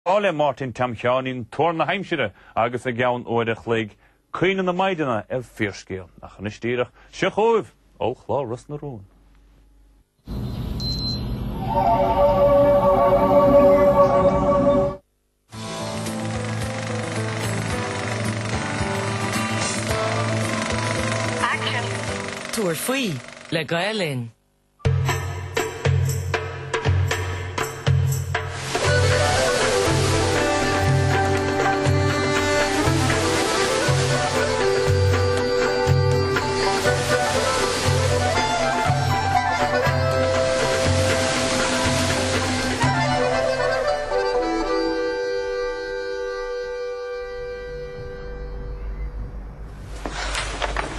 Le Máirtín Tom Sheáinín, tuar na haimsire agus i gceann uair a chloig, Caoineadh na Maighdeana ar Fíorscéal. Ach anois díreach, seo chugaibh ollchlár Ros na Rún. Tabhair faoi le Gael Linn.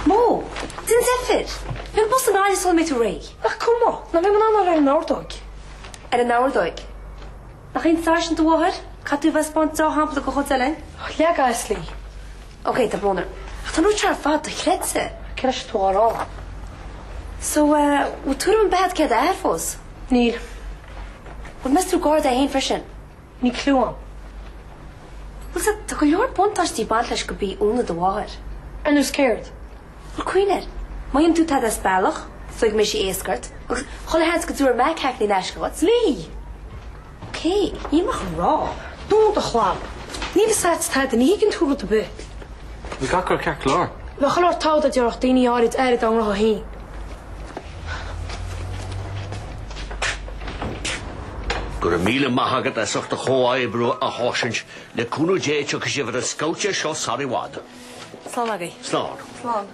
Mo, déan deifir! Beidh an bus i nGaillimh sula mbeidh tú réidh. Nach cuma, nach mbeidh mé in ann ar an ordóig. Ar an ordóig? Nach í an sáirsint do mháthair? Caithfidh tú a bheith ag 'spáint deá-shampla do chuid eile. Leag as léi. Ok, tá brón orm. Ach tá an rud seo ar fad dochreidte. Céard atá tú á rá? So, eh, bhfuil tuairim ar bith agat cé hé d'athair fós? Níl. Bhuel, meas tú Garda é féin freisin? Níl cliú a'm. Bhuel, sea, tá go leor buntáistí ag baint leis gurb í Úna do mháthair. Ar nós céard? Bhuel, cuimhnigh air. Má dhéanann tú tada as bealach, is dóigh go mbeidh sí éasca ort, agus chuile sheans go dtabharfaidh mé caicní in aisce dhuit. Lee! Ok, níl mé ach ag rá. Dún do chlab. Níl fhios a'd tada, ní thuigeann tú rud ar bith. Bhí gach rud ceart go leor. Bheadh chuile shórt togha dá dtabharfadh daoine áirid aire dá ngnótha féin. Go raibh míle maith agat as ucht do chomhoibriú, a sháirsint. Le cúnamh Dé tiocfaidh sibh ar an scabhta seo sar i bhfad. Slán agaibh. Slán. Slán.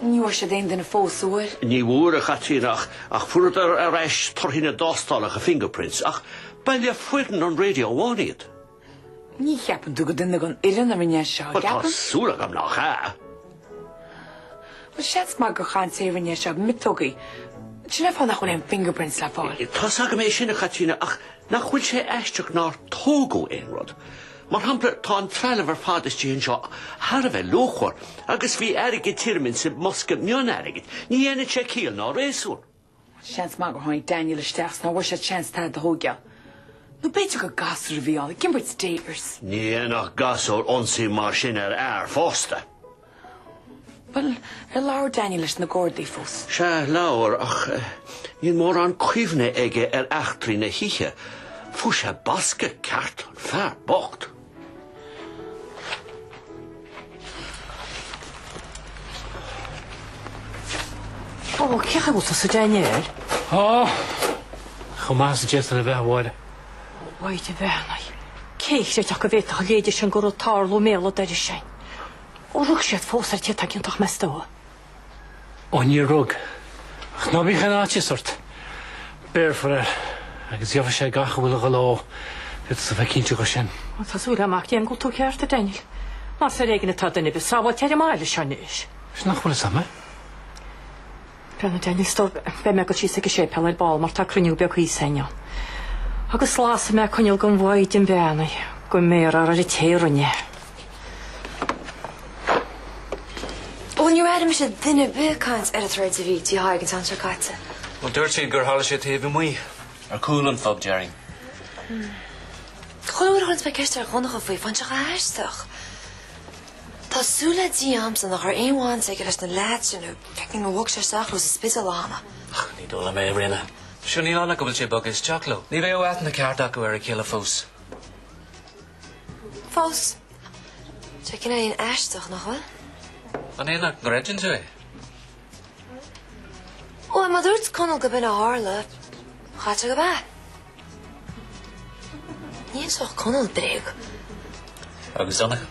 Ní bhfuair siad aon duine fós, an bhfuair? Ní bhfuair, a Chaitríona, ach, ach fuaireadar ar ais torthaí na dtástálacha fingerprints, ach ba le foireann an raidió amháin iad. Ní cheapann tú gur duine den fhoireann a rinne é seo, an Bhuel, tá gceapann? súil agam nach ea. Bhuel, seans maith gur chaith an té a rinne é seo miotógaí. Sin an fáth nach bhfuil aon fingerprints le fáil. Tá's agam é sin, a Chaitríona, ach nach bhfuil sé aisteach nár tógadh aon rud? Mar shampla, tá an trealamh ar fad istigh anseo thar a bheith luachmhar, agus bhí airgead tirim insa mbosca mion-airgid. Ní dhéanann sé ciall ná réasún. Seans maith gur tháinig Daniel isteach 's nach bhfuair sé seans tada a thóigeáil. Nó b'fhéidir gur gasúr a bhí ann, ag imirt dares. Ní dhéanfadh gasúr ionsaí mar sin ar fhear fásta. Bhuel, ar labhair Daniel leis na Gardaí fós? Sea, labhair, ach níl mórán cuimhne aige ar eachtraí na hoíche. Fuair sé bascadh ceart, an fear bocht. Ó, cén chaoi a bhfuil tusa, Daniel? Ó, chomh maith is a d'fhéadfainn a bheith, a Mháire. A Mhaighdean Bheannaithe. Cé a chreidfeadh go bhféadfadh a leithéide sin de rud tarlú i mbéal an dorais sin? Ar rug siad fós ar an té atá ciontach, meas tú? Ó níor rug. Ach ná bíodh aon fhaitíos ort. Béarfar air agus gheobhaidh sé gach a bhfuil a dhul dó. Féadfaidh tú a bheith cinnte dhe sin. Ó tá súil agam, a mhac Dé, go bhfuil tú ceart, a Daniel. Mar is ar éigean atá duine ar bith sábháilte ar an mbaile seo anois. Is nach bhfuil fhios agam é. Breathnaigh, Daniel, is dóigh, beidh mé ag dul síos ag an séipéal ar ball mar tá cruinniú beag thíos againn ann. Agus lasfaidh mé coinneal don Mhaighdean Bheannaithe go mbéarfar ar an té a rinne é. Bhuel, níor airigh mise duine ar bith ag caint ar an troid a bhí i dTigh Thaidhg an tseachtain seo caite. Bhuel, dúirt siad gur tharla sé taobh amuigh, ar chúl an phub, déarfainn. Chuile uair a chuireanns mé ceist ar Dhonncha faoi, faigheann sé chomh haisteach. Tá súil le Dia a'msa nach raibh aon bhaint aige leis na leaids sin nó feicim gur bhog sé isteach leo sa Spidéal cheana. Ach ní dóigh liom é, a Ríona. Sure, níl ann ach go bhfuil sé bogtha isteach leo. Ní bheadh aithne ceart acu ar a chéile fós. Fós. Tá sé cineáilín aisteach, nach bhfuil? An é nach gcreideann tú é? Bhuel, má dúirt Conall go b'in a tharla, chaithfeadh sé go b'ea. Ní inseodh Conall bréag. Agus Donncha?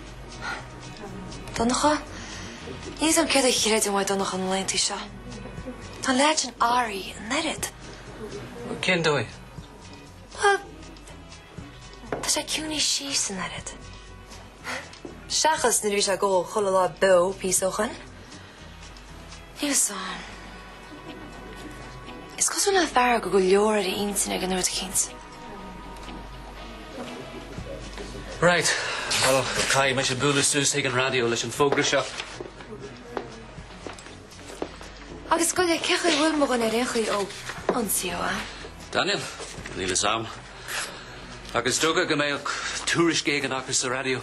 Donncha? Níl fhios agam céard a chreidim uaidh Donncha na laethanta seo. Tá an leaid sin athraithe an oiread. Cén dóigh? Bhuel, Tá sé ciúnaithe síos an oiread. Seachas nuair a bhí sé ag ól chuile lá beo píosa ó shoin. Níl fhios a'm. Is cosúil le fear go bhfuil go leor ar a intinn aige nó rud eicínt. Right, bhuel, caithfidh mise bualadh suas chuig an raidió leis an bhfógra seo. Agus gabh i leith, cé chaoi a bhfuil mo dhuine ar aon chaoi ó ionsaíodh é? Daniel? Níl fhios a'm. Agus is dócha go mbeadh tuairisc éigin acu sa raidió.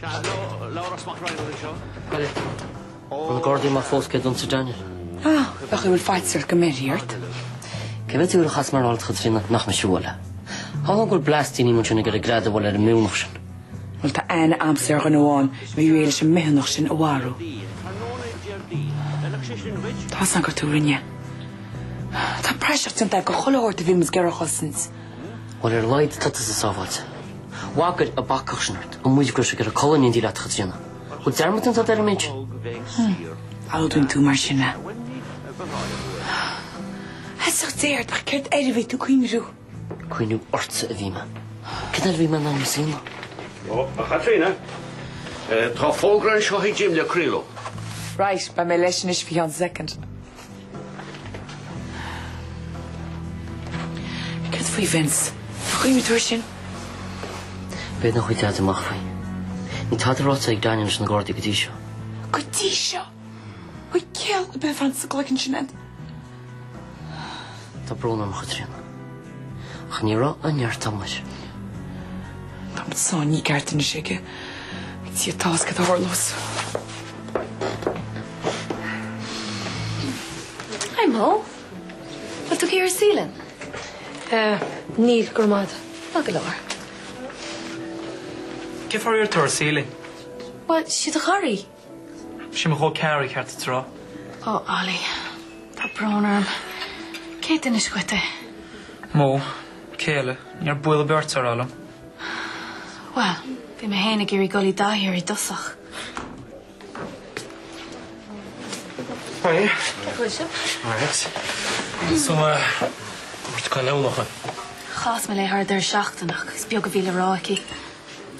Labhrás Mac Raghnaill anseo. Bhfuil na Gardaí amach fós cé d'ionsaigh Daniel? Ah, bheadh a bhfuil faitíos ort go mbeirfí ort. Cé mhéad uair a chas mé ar a Chaitríona nach mise a bhuail é. Tharla go bhfuil blastíní ansin ag iarraidh greadadh a bhualadh ar an mbiúnach sin. Bhuel, tá aithne a'msa ar dhuine amháin a bhí réidh leis an mbithiúnach sin a mharú. Tá's a'm gur tú a rinne. Tá praiseach déanta a'd de chuile shórt a bhí muid ag iarraidh a chosaint. Bhuel, ar a laghad tá tusa sábháilte. Bhagair an bacach sin ort, an muid go raibh sé ag iarraidh codladh in éindí leat, a Chaitríona. Bhfuil dearmad déanta agat ar an méid sin? Admhaíonn tú mar sin é. Feasacht Dé ort, ach céard air a bhí tú ag cuimhniú? Cuimhniú ortsa a bhí mé. Cad air a bhí mé in ann a dhéanamh? Ó, a Chaitríona, tá fógra anseo ag Jim le craoladh. Right, beidh mé leis anois faoi cheann soicind. Céard faoi Vince? Ar chuimhnigh tú air sin? B'fhéidir nach bhfuil Daid amach faoi. Níl tada ráite ag Daniel leis na Gardaí go dtí seo. Go dtí seo? Bhfuil ciall ar bith fanta sa gcloigeann sin a'd? Tá brón orm, a Chaitríona. Ach ní raibh an neart a'm air. Tá muid sáinnithe i gceart anois aige. Dia atá fhios cad a tharlós. Hi Mo. Bhfuil tú ag iarraidh suí linn? Eh, níl, go raibh maith agat. Maith go leor. Cén fáth ar iarr tú uirthi suí linn? Bhuel, sí do chara í. Sí mo chol ceathracha ceart duit a rá. Ó, Ollie, tá brón orm. Cé d'inis dhuit é? Mo, cé eile? Níor baol ar bith ort a rá liom. Bhuel, bhí mé féin ag iarraidh dul i dtaithí air i dtosach. Hi. Cén chaoi a bhfuil sibh? Alright. So, eh, dúirt tú cailleadh nach ea? Chas mé léi thar an deireadh seachtaine ach is beag a bhí le rá aici.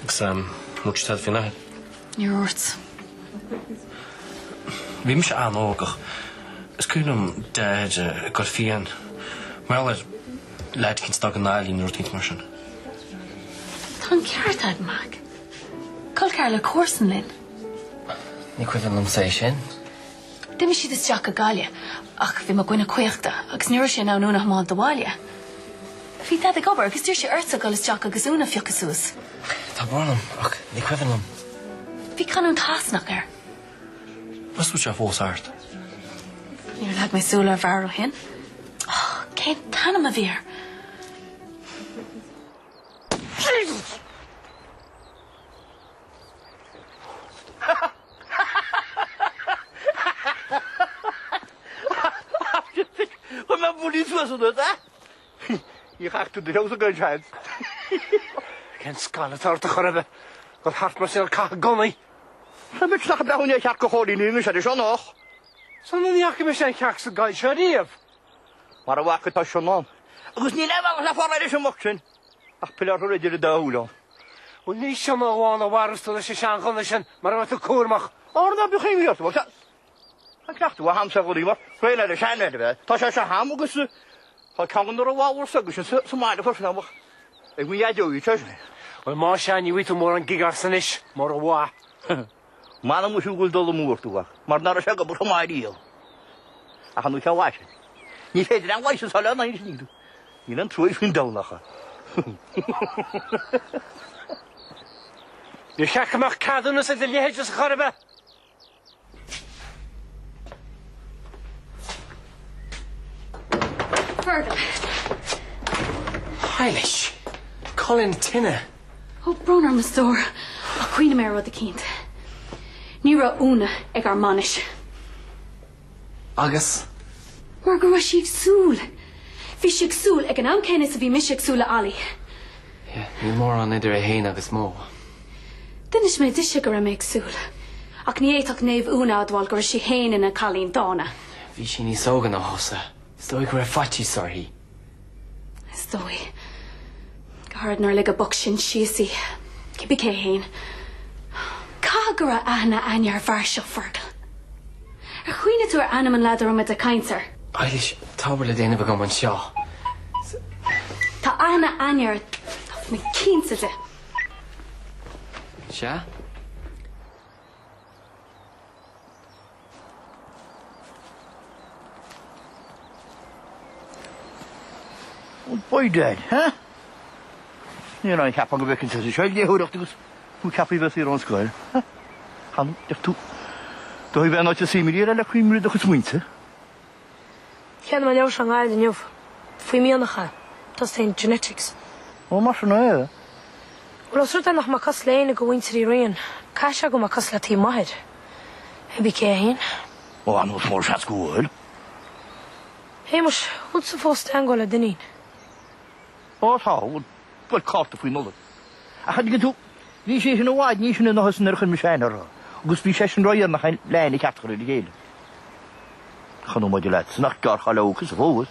Agus, em, dúirt sí tada faoin athair? Níor dhúirt. Bhí mise an-óg ach is cuimhin liom Daid ag dul fiáin. Mar gheall ar leaid eicínt a d'fhág an ailín nó rud eicínt mar sin. Tá an ceart a'd, Mac. Col ceathar le comharsan linn. Ní cuimhin liomsa é sin. D'imigh siad isteach go Gaillimh ach bhí mo dhuine caochta agus ní raibh sé in ann Úna a thiomáint abhaile. Bhí Daid ag obair agus d'iarr sé ortsa dul isteach agus Úna a phiocadh suas. Tá brón orm ach ní cuimhin liom. Bhí canúint Shasanach air. Meas tú bhfuil sé fós thart? Níor leag mé súil ar an bhfear ó shin. Cén t-ainm a bhí air? Jesus! Chuir mé buillí suas ionat, a? Ní chaithfidh tú do sheosamh gan seans. Cén scannal atá ort a chor ar bith? Dul thart mar sin ag caitheamh gunnaí? Tá mé nach mbeadh aon chearc go chóilíní anois ar seo nach. San ní fhaca mise aon chearc sa gcoill seo riamh. Mar a bhfaca tá sin ann. Agus níl aon bhealach le fáil leis an mboc sin ach pilleadh orthu idir an dá shúil ann. Bhuel ní Sionna amháin a mharas tú leis an seanghunna sin mara mbeidh tú cúramach. Óra ná bíodh aon mhí ort. Tá cleachtadh agamsa ar ghunnaí mar thraenáil le seanfhear a bheith. Tá sé seo agam agus tá ceann de na revolvers agus sa mbaile freisin agam ach ag mo dhaideo a bhí sé sin. Bhuel más ea ní bhfaighidh tú mórán gig as anois, mura mhaith. M'anam muise go bhfuil dul amú ort, a mhac, mar ná raibh sé ag obair chomh maith riamh. Ach an oíche mhaith sin. Ní féidir aon mhaith a fháil ann anois, níl. Níl aon truaí faoin domhan ach. Níor cheart go mbeadh ceadúnas ag do leithéid ar chor ar bith. Fergal. Eilish, colainn tine. Ó, brón orm a stór, ach cuimhnigh mé ar rud eicínt. Ní raibh Úna ag ár mbainis. Agus? Mar go raibh sí ag súil. Bhí sí ag súil ag an am céanna is a bhí mise ag súil le Ollie. Yeah, níl mórán idir é fhéin agus Mo. D'inis mé dise go raibh mé ag súil. Ach ní fhéadfadh Naomh Úna a admháil go raibh sí fhéin ina cailín dána. Bhí sí níos óga ná thusa. Is dóigh go raibh faitíos uirthi. Is dóigh. Go háirid nuair a lig an boc sin síos í. Cibé cé fhéin. Caithfidh go raibh aithne a'inne ar an bhfear seo, Fergal. Ar chuimhnigh tú ar ainm an leaid a raibh muid ag caint air? Eilish, tá obair le déanamh agam anseo. Tá aithne a'inne air, tá mé cinnte de. Sea? By dad, huh? Ní raibh aon cheapadh go bhfeicfinn tusa seo ag léitheoireacht agus thú ceaptha a bheith saor ón scoil. Huh? Chan deich tú. Do bheith in áit a suímid ar le cuimhne do chuid smaointe. Cheannaigh mé an leabhar seo i nGaillimh inniu. Faoi mhianacha. Tosaíonn genetics. Ó, mar sin é. Bhuel, os rud é nach mbeidh cosúil le éinne de mhuintir Uí Riain, caithfidh sé go mbeidh cosúil le taobh m'athair. Cibé cé é féin. Ó, an nós mór seans go bhfuil. Shéamais, bhfuil tusa fós i dteangmháil le Dinín? Ó, tá, bhuel, bhuel, cárta faoi Nollaig. Ach an dtuigeann tú, bhí sé sin i bhfad níos sine ná thusa nuair a chuir mise aithne orthu, agus bhí seisean ródhéanach le aithne cheart a chur ar a chéile. Chan fhuil maidir leatsa, nach gearr cháil óg thusa fós.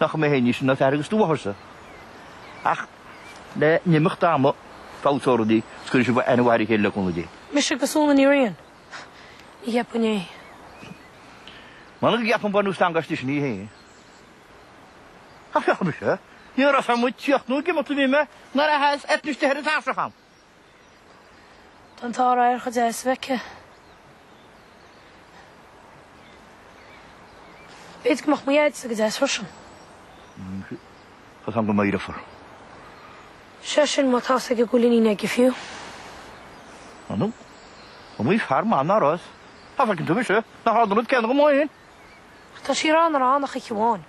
Nach mé féin níos sine ná t'athair agus do mháthairsa. Ach le n-imeacht ama, feabhsóidh rudaí, is cuirfidh sibh aithne mhaith ar a chéile le cúnamh Dé. Mise agus Úna Ní Riain. Ní cheapfainn é. M'anam go gceapann baineadh stangadh aisti sin í féin. Ach féach mise, ní raibh fhios agam ag tíocht nó ag imeacht a bhí mé nuair a sheas Eithne istigh ar an tairseach a'm. Tá an t-ádh ar chomh deas a bheith aici. B'fhéidir go mbeadh mo dhaidsa go deas freisin. Tá 's a'm go mbeidh deirfiúr. Sé sin má tá 's aige go bhfuil iníon aige fiú. M'anam, iomaí fear maith ná raibh. Tá feiceann tú mise, nach raibh an rud céanna agam féin. Ach tá sí ag rá nár fhan ach oíche amháin.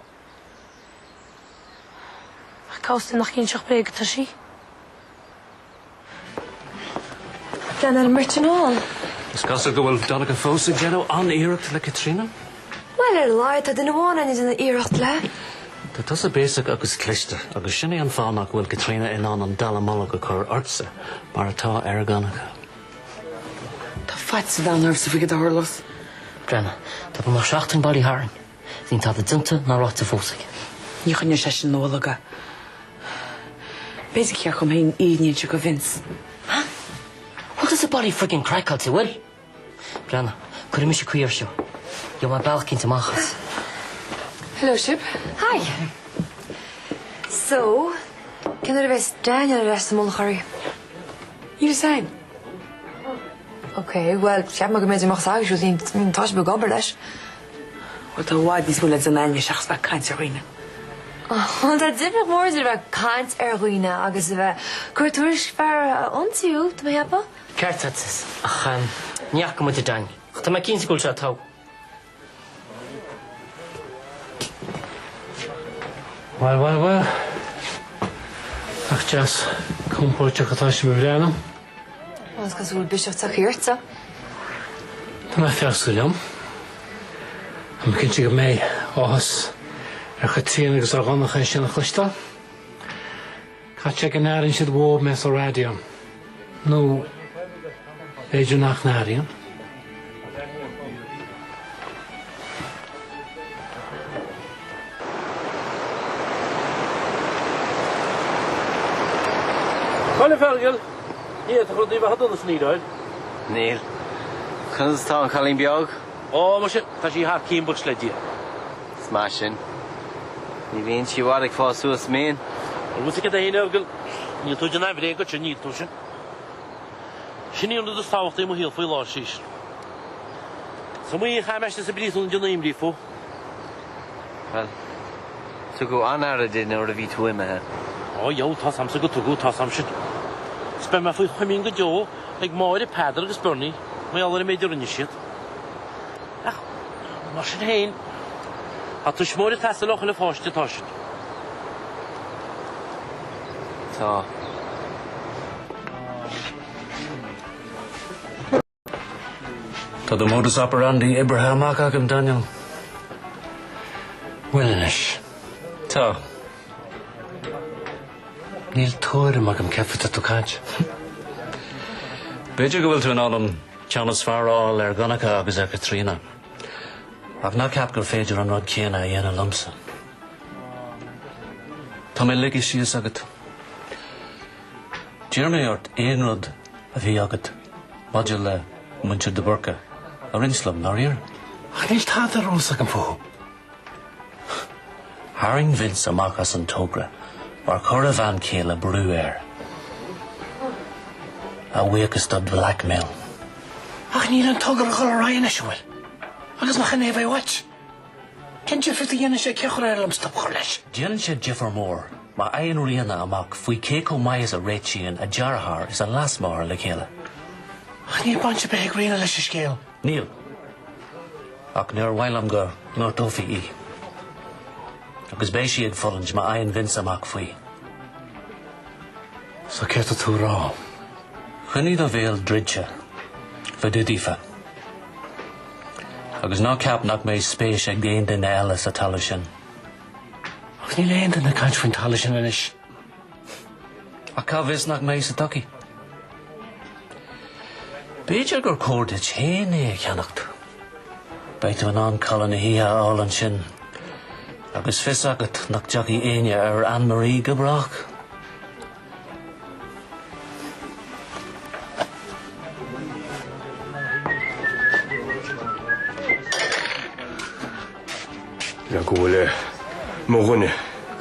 Ach cá bhfios di nach ag inseacht bréag atá sí. Breathnaigh ar an mbeirt anall. Is cosúil go bhfuil Donncha fós ag déanamh an-iarracht le Caitríona. Bhuel, ar a laghad tá duine amháin ag déanamh iarracht léi. Tá tusa béasach agus cliste, agus sin é an fáth nach bhfuil Caitríona in ann an dallamullóg a chur ortsa mar atá ar Dhonncha. Tá faitíos an domhain ormsa faoi cad a tharlós. Breathnaigh, tá beagnach seachtain bailithe tharainn. Níl tada déanta ná ráite fós aige. Ní choinneoidh sé sin ina bholg é. B'fhéidir gur cheart dom féin an fhírinne a inse do Vince. Ha? Bhfuil tusa bailí friggin' craiceáilte, bhfuil? Breathnaigh, cuirfidh mise caoi air seo. Gheobhaidh mé bealach eicínt amach as. Hello, sibh. Hi. So, cén uair a bheas Daniel ar ais sa mullach oraibh? Níl fhios a'inn. Ok, bhuel, cheap mé go mb'fhéidir mbeadh a fhios agat, tá sibh ag obair leis. Bhuel, tá i bhfad níos mó le déanamh a'inn seachas bheith ag caint ar dhaoine. Bhuel, tá difríocht mhór idir a bheith ag caint ar dhaoine agus a bheith ag cur tuairisc fear a ionsaí, tá mé a cheapadh. Ceart agat, ach ní fhaca muid Daniel. Ach tá mé cinnte go bhfuil sé togha. Bhuel, bhuel, bhuel. Nach deas compóirteach atá sibh a bhreathnú. Bhuel, is cosúil go bhfuil biseach tagtha ortsa. Tá mé ag feabhsú liom. Tá mé cinnte go mbeidh áthas ar Chaitríona agus ar Dhonncha é sin a chloisteáil. Caithfidh sé go n-airíonn siad uathu mé sa raidió. Nó b'fhéidir nach n-airíonn. Bhuel, a Fheargail, ní fhéadfadh rudaí a bheith chomh dona san Iodáil. Níl. Conas atá an cailín beag? Ó, muise, tá sí thar cionn buíochas le Dia. Is maith sin. Ní bhíonn sí i bhfad ag fás suas, an mbíonn? Bhuel, muise cad é féin, a Fheargail, níl tú ag déanamh aon bhréag duitse, níl tú sin. Sin í an rud is tábhachtaí i mo shaol faoi láthair, sís. Is iomaí a chaith mé isteach sa bpríosún ag déanamh imní fúithi. Bhuel, tugadh an-aire di nuair a bhí tú imithe. Ó, dheabhal, tá's a'msa go tugadh, tá's a'm sin. Is beidh mé faoi chomaoin go deo ag Máire, Peadar agus Bernie mar gheall ar an méid a rinne siad. Ach, mar sin féin, tá tuismitheoir ag teastáil ó chuile pháiste, tá sin. Tá. Tá do modus operandi oibrithe amach agam, Daniel. Bhuel anois. Tá. Níl tuairim agam céard faoi atá tú ag caint. B'fhéidir go bhfuil tú in ann an ceann is fearr a fháil ar Dhonncha agus ar Chaitríona. Ach ná ceap gur féidir an rud céanna a dhéanamh liomsa. Tá mé ligthe síos agat. D'iarr mé ort aon rud a bhí agat maidir le muintir de Búrca a roinnt liom, nár iarr? Ach níl tada ar eolas agam fúthu. Tharraing Vince amach as an togra mar chuir a bhean chéile brú air. A bhuíochas do blackmail. Ach níl an togra ag dul ar aghaidh anois, an bhfuil? Agus nach in é a bheidh uait? Cén difríocht a dhéanann sé cé chomh éirigh liom stop a chur leis? Déanann sé difear mór má fhaigheann Ríona amach faoi cé chomh maith is a réitíonn a deartháir is a leasmháthair le chéile. Ach níl baint ar bith ag Ríona leis an scéal. Níl. Ach níor mhaith liom go ngortófaí í. Agus beidh sí ag fulaingt má fhaigheann Vince amach faoi. So céard tá tú a rá? Coinnigh do bhéal druidte fá dtaobh daofa. Agus ná ceap nach mbeidh spéis ag aon duine eile sa talamh sin. Ach níl aon duine ag caint faoin talamh sin anois. Ach cá bhfios nach mbeidh sa todhchaí? B'fhéidir gur chóir duit féin é a cheannacht. Beidh tú in ann codladh na hoíche a fháil ansin agus fios agat nach dtiocfaidh éinne ar Anne Marie go brách. Le go bhfuil mo dhuine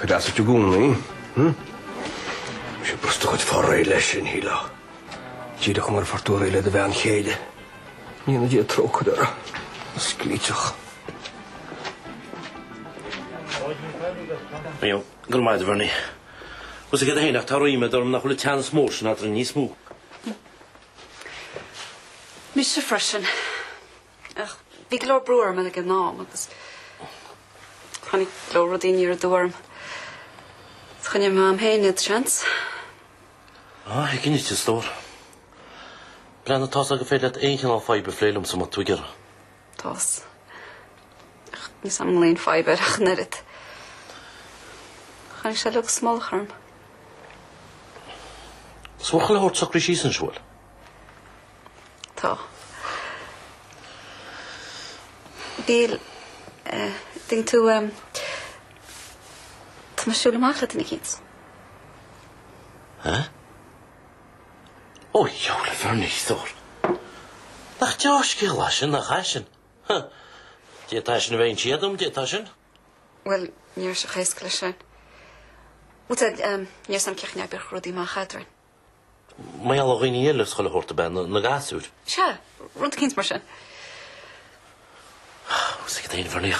cuid as i gcónaí. Bhí sé brostach chuid fá réidh leis sin, shílfeá. Díreach mar a fuair tú réidh le do bhean chéile. Go ndéana Dia trócaire uirthi. An sclíteach. Go raibh maith agat, a Bhernie. Bhfuil 's agat fhéin ach tá ríméad orm nach bhfuil an teannas mór sin eadrainn níos mó. Mise freisin. Ach bhí go leor brú orm ag an am agus tháinig go leor rudaí aniar aduaidh orm. Choinnigh mé a'm féin iad, seans. Á, thuigfinn duit, a stór. Breathnaigh, tá's agat gur féidir leat aon chineál fadhb a phlé liomsa má tá tú ag iarraidh. Tá's. Ach níl 's a'm an nglaofainn fadhb air ach an oiread. Tháinig sé uilig sa mullach orm. Is bhfuil chuile shórt socraithe síos anois, an bhfuil? Tá. Bhí, eh, dtuigeann tú, em, tá mé ag siúl amach le duine eicínt. Eh? Ó, diabhal, a Bhernie, a stór. Nach dea-scéal é sin, nach é sin? Huh. D'fhéadfadh é sin a bheith inste dom, d'fhéadfadh sin. Bhuel, ní raibh sé chomh héasca leis sin. Bhuel, tá, em, níl 's a'm cén chaoi a n-oibreodh rudaí amach eadrainn. Mar gheall ar dhaoine eile is chuile shórt ab ea, na gasúir? Sea, rud eicínt mar sin. Bhfuil 's agat fhéin, a Bhernie,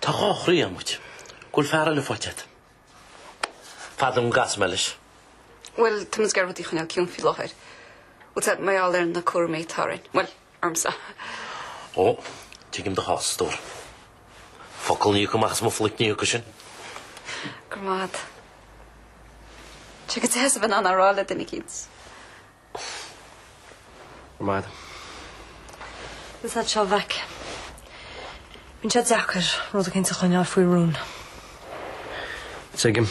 tá dhá chroí a'm duit. Go bhfuil fear eile faighte agat. Fada go gcasfaidh mé leis. Bhuel, tá muid ag iarraidh rudaí a choinneáil ciúin faoi láthair. Bhuel, tá, mar gheall ar na cúraimí atá orainn. Bhuel, ormsa. Ó, tuigim do chás, a stór. Focal ní thiocfadh amach as mo phluic ní thiocfadh sin. Go raibh maith agat. Tá sé go deas a bheith in ann a rá le duine eicínt. Go raibh maith agat. Is é seo Mhaidhc. Bíonn sé deacair rud eicínt a choinneáil faoi rún. Tuigim.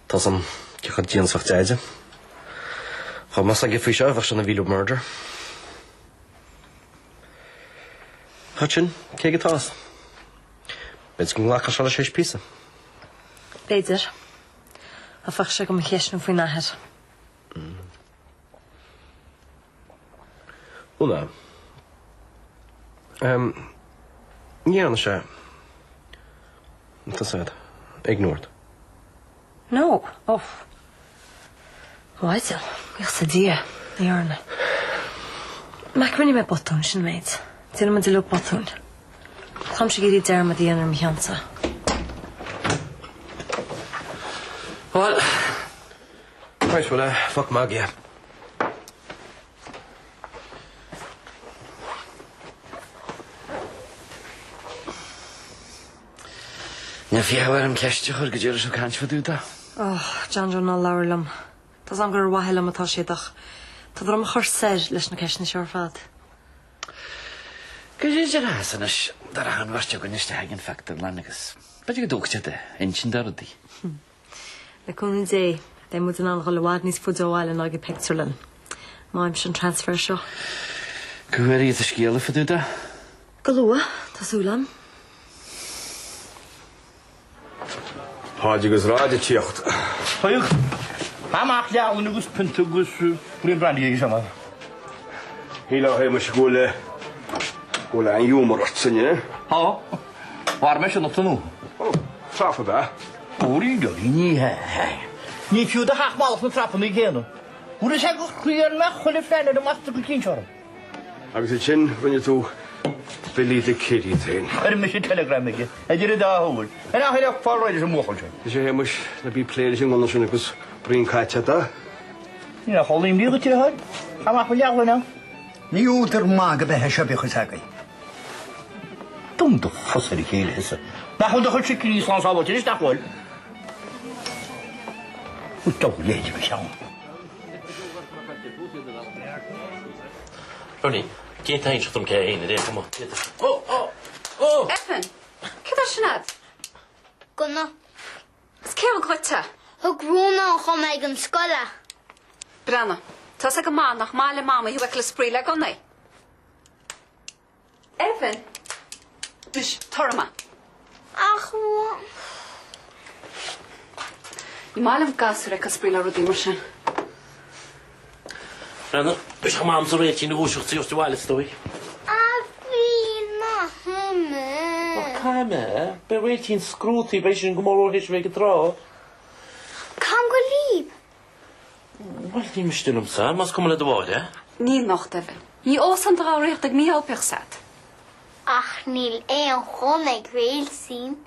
Tá's a'm cé chomh dian is a bheadh Deaide. Dá mbeadh 's aige faoi seo bheadh sé ina mhíle murder. Cad sin? Cé aige atá 'fhios? B'fhéidir go nglacfadh sé leis théis píosa. B'fhéidir. Ach bheadh sé do mo cheistniú faoin athair. Úna. Ní dhearna sé. Tá sad. Éigniú ort. No. Oh. Mhaighdean. Buíochas le Dia. Ní dhearna. Mac, rinne mé botún, sin an méid. Déanann muid uilig botúin. Táimse ag iarraidh dearmad a dhéanamh ar mo chionsa. Bhuel. Right, well, fuck Maggie. Níl fiacha orm ceist a chur goidé raibh sibh ag caint fá dtaobh de. Oh, John Joe, ná labhair liom. Tá's a'm gur ar mhaithe liom atá siad ach tá orm a chur soir leis na ceisteanna seo ar fad. Goidé a déarfá anois dá rachadh an bheirt againn isteach ag an phictiúrlann agus b'fhéidir go dtógfadh sé d'intinn de rudaí. Le cúnamh Dé, beidh muid in ann dhul i bhfad níos faide ó bhaile ná ag an pictiúrlann. Má fhaighimse an transfer seo. Cá huair a gheobhaidh tú scéala fá dtaobh de? Go luath, tá súil agam. Páid agus Ráid ag tíocht. Faigh amach leabharlann agus pionta agus braon brandy agus eile. Shílfeá a Shéamais go bhfuil go bhfuil an-ghiúmar ort inniu. Tá. Mhair mé sin up to now. Ó, trap ab ea? Óirí, ní hea. Ní fiú do theach mallacht na trapanna céanna. Chuir sé go croí ar mé chuile phlean ar an master go cinnte orm. Agus ansin rinne tú Billy the Kid iad féin. Chuir mise telegram aige, idir an dá shúil. An ea le fáil réidh leis an mbuachaill sin. Is é Shéamuis, ná bí ag plé leis an ngunna sin agus braon caite agat, a? Níl ach ola imní duit, a dheartháir. Amach mo leabharlann ann. Ní údar maith go mbeith é seo bíodh fhios agaibh. Dún do chosa ar a chéile thusa. Nach bhfuil do chuid sicíní slán sábháilte anois, nach bhfuil? Ó, do leithéid mo cheann. Bernie, d'fhéadfá a inseacht dom cé é féin ar aon chuma. Ó! Ó! Ó! Evan, céard é sin a'd? Gunna. Is cé thug dhuit é? Thug Rónán dhom ag an scoil é. Breathnaigh, tá 'fhios go maith nach maith le Mamaí thú a fheiceáil ag spraoi le gunnaí. Evan, Anois, tar amach. Ach. Ní maith liom gasúir a fheiceáil ag spraoi le rudaí mar sin. Breathnaigh, beidh sé chomh maith agamsa Réiltín a dhúiseacht is í abhaile is dóigh. A bhí maith mé. Ach caithfidh mé. Beidh Réiltín scrúdtaí, beidh sin go mór mhór théis a bheith ag an trá. Caithfidh go líb. Bhuel, ní miste liomsa, más cuma le do mháthair é. Ní anocht, Evan. Ní óstán dá riocht ag Mícheál bíodh 's a'd. Ach níl aon ghunna ag Réiltín.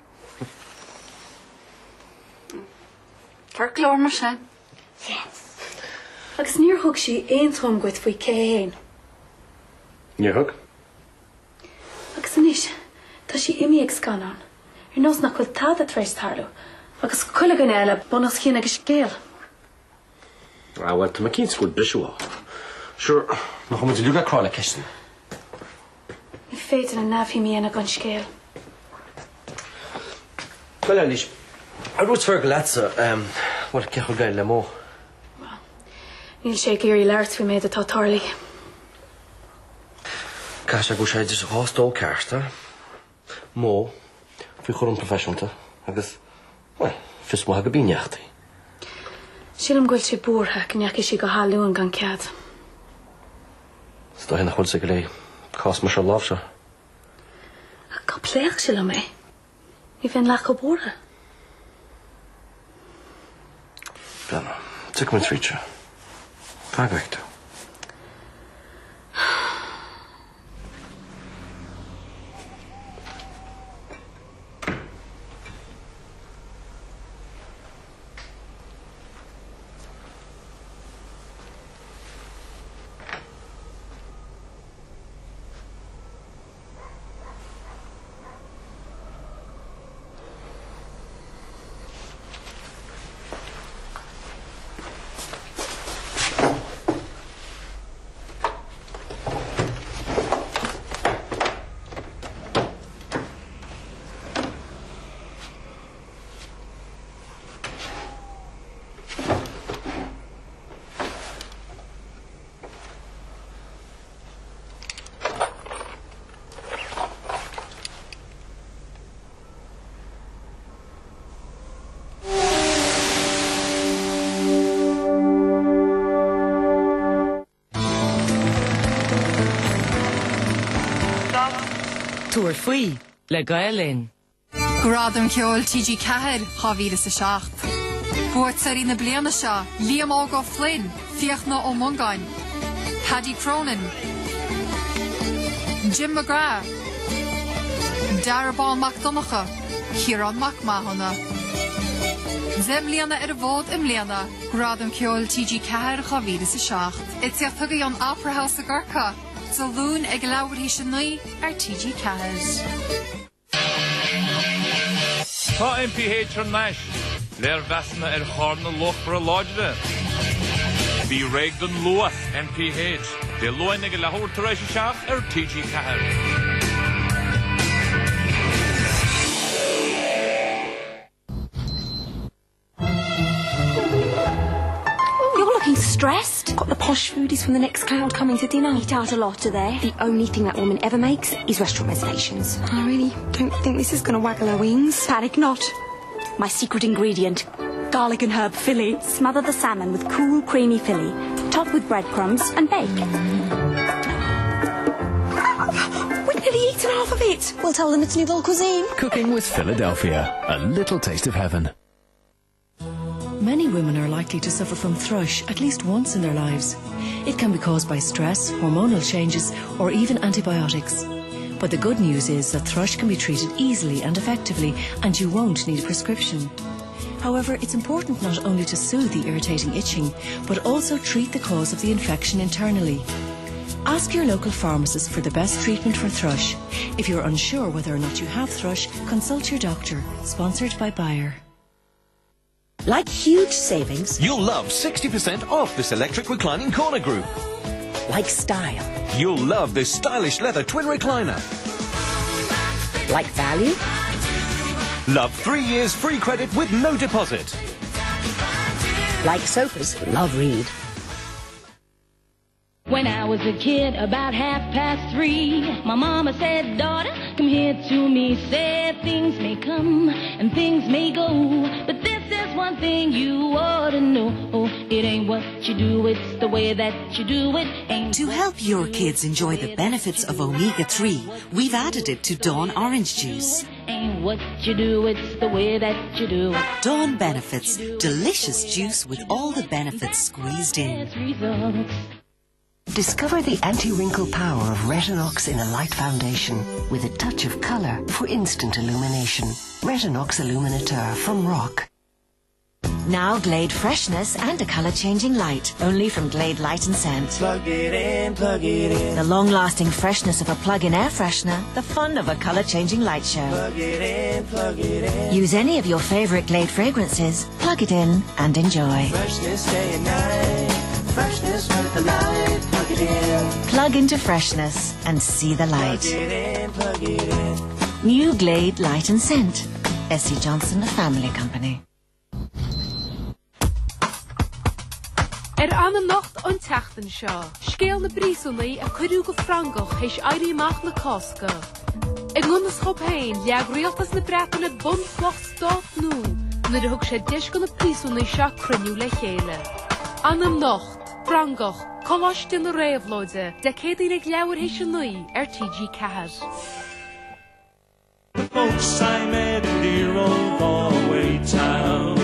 Ceart go leor mar sin. Yes. Agus níor thug sí aon tuairim dhuit faoi cé hé fhéin? Níor thug. Agus anois, tá sí imithe ag scannán, ar nós nach bhfuil tada tar éis tarlú, agus chuile dhuine eile bun os cionn ag an scéal. Ah bhuel, tá mé cinnte go bhfuil briseadh ann. Sure, nach bhfuil muid uilig ag crá le ceisteanna. Ní féidir liom neamhshuim a dhéanamh den scéal. Bhuel, Eilís, ar dhúirt Fergal leatsa, bhuel, cé chomh gafa le Mo? Níl sé ag iarraidh labhairt faoin méid atá tarlaithe. Caithfidh sé go bhfuil sé idir dhá stól ceart, a? Mo, faoi chúram proifisiúnta agus, bhuel, fios maith go bíneachtaí. Sílim go bhfuil sé buartha go ndeachaigh sí go hÁth Luain gan cead. Is dóiche nach bhfuil sé go léir cás mar seo a láimhseáil. Ach cá pléifeadh sé liom é? Ní bheinn leath chomh buartha. Breathnaigh, tiocfaidh muid tríd seo. Fan go bhfeicfidh tú. Tabhair faoi le Gael Linn. Gradaim Cheoil TG4 2007. Buaiteoirí na bliana seo, Liam Óg Ó Floinn, Fiachna Ó Mongáin, Paddy Cronin, Jim McGrath, Darragh Bán Mac Donncha, Ciarán Mac Mathúna. 10 mbliana ar an bhfód i mbliana, Gradam Ceoil TG4 2007. Ag tíocht chugaibh ón Opera House i gCorcaigh, Dé Luain ag leathuair théis a 9 ar TG4. Tá MPH thar n-ais! Léirmheasanna ar charranna luachmhara láidre. Bí réidh don luas, MPH, Dé Luain ag a leathuair tar éis a 7 ar TG4. You're looking stressed. Got the posh foodies from the next cloud coming to dinner. Eat out a lot, do they? The only thing that woman ever makes is restaurant reservations. I really don't think this is going to waggle her wings. Panic not. My secret ingredient, garlic and herb filly. Smother the salmon with cool, creamy filly. Top with breadcrumbs and bake. We've nearly eaten half of it. We'll tell them it's nouvelle cuisine. Cooking with Philadelphia, a little taste of heaven. Many women are likely to suffer from thrush at least once in their lives. It can be caused by stress, hormonal changes, or even antibiotics. But the good news is that thrush can be treated easily and effectively and you won't need a prescription. However, it's important not only to soothe the irritating itching, but also treat the cause of the infection internally. Ask your local pharmacist for the best treatment for thrush. If you're unsure whether or not you have thrush, consult your doctor. Sponsored by Bayer. Like huge savings. You'll love 60% off this electric reclining corner group. Like style. You'll love this stylish leather twin recliner. Like value. Love three years free credit with no deposit. Like sofas, love read. When I was a kid, about half past three, my mama said, Daughter, come here to me. Said things may come and things may go, but this is one thing you ought to know. It ain't what you do, it's the way that you do it. Ain't To help your kids enjoy the benefits of omega-3, we've added it to Dawn orange juice. Ain't what you do, it's the way that you do it. Dawn Benefits, delicious juice with all the benefits squeezed in. Results. Discover the anti-wrinkle power of Retinox in a light foundation with a touch of color for instant illumination. Retinox Illuminateur from Rock. Now Glade freshness and a color-changing light, only from Glade Light and Scent. Plug it in, plug it in. The long-lasting freshness of a plug-in air freshener, the fun of a color-changing light show. Plug it in, plug it in. Use any of your favorite Glade fragrances, plug it in and enjoy. Freshness day and night. Freshness with the light. Plug it in. Plug into freshness and see the light. Plug it in, plug it in. New Glade Light and Scent. SC Johnson, a family company. Ar Anam Nocht an tseachtain seo, scéal na bpríosúnaí a cuireadh go Frongoch théis Éirí Amach na Cásca. I ngan fhios dhób féin, leag rialtas na Breataine bunchloch stát nua nuair a thug sé deis do na príosúnaigh seo cruinniú le chéile. Anam Nocht, Frongoch, Coláiste na Réabhlóide, Dé Céadaoin ag leathuair théis 9 ar TG4. The folks I met in dear old Galway town.